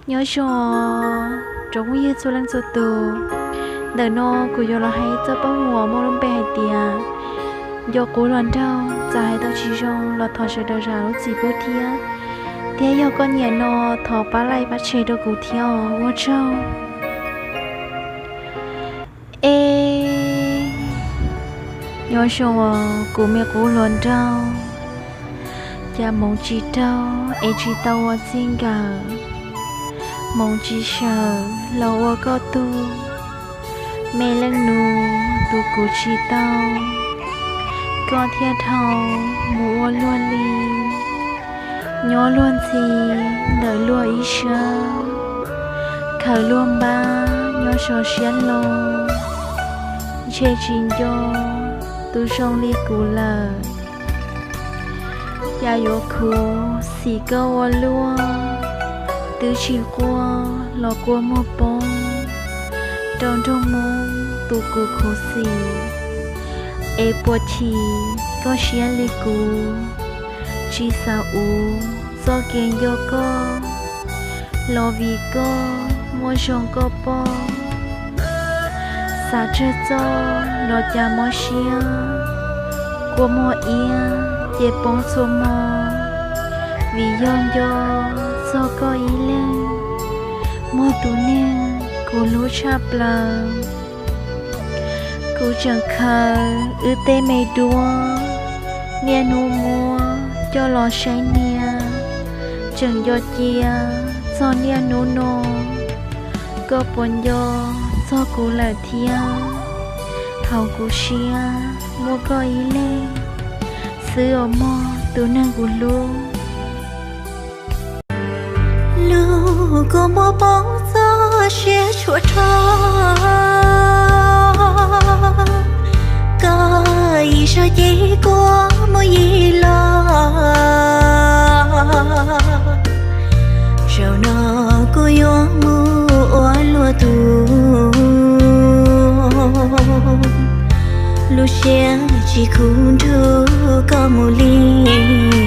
Nyob zoo tsoom phooj ywg txhua leej txhua tus, ntawm no kuv yuav los hais txoj paj huam muaj lub npe hais tias nco qub hluas nraug. Txawm hais tau tsis zoo los thov sawv daws zam lub txim pub thiab, thiab yog koj nyiam no thov pab like pab share rau kuv thiab os, ua tsaug. Es nyob zoo os kuv me qub hluas nraug, cas hmoov tsis raug es tsis tau ua txij nkawm, hmoov tsis sawm los ua koj tug, me leej nus tus kuv tsis tau, koj thiaj dhau mus ua luag li. Nyob luag ntxhi ntawm luag ib sab, khaws luag npab nyob so siab loj, ntshe tsis nco tus zoo li kuv lawm. Cas yuav khuv xim koj ua luaj, twb tsis quaj los kua muag poob rau nraug Hmoob tus kuv khuv xim. Es puas chim koj siab li kuv, tsis xav uv txoj kev nco koj, los vim koj muaj zoo koj poj. Xav tsawg txoj los cas mob siab, kua muag iab ces poob txhua hmo, vim yog nco txog koj ib leeg, muaj tus neeg kuv hlub tshaj plaws. Kuv tseem khaws wb tej me duab, niaj hnub muab coj los saib niam, tseem nco cia txog niaj hnub no. Koj puas nco txog kuv lawm thiab? Hauv kuv siab muaj koj ib leeg xwb os mog tus neeg kuv hlub. Lub kua muag poob txoj sia tshuav rho, koj ib zaug ces kua muag yig los. Zaum no kuv yuav mus ua luag tug, lub siab tsis khuv nrug koj mus li.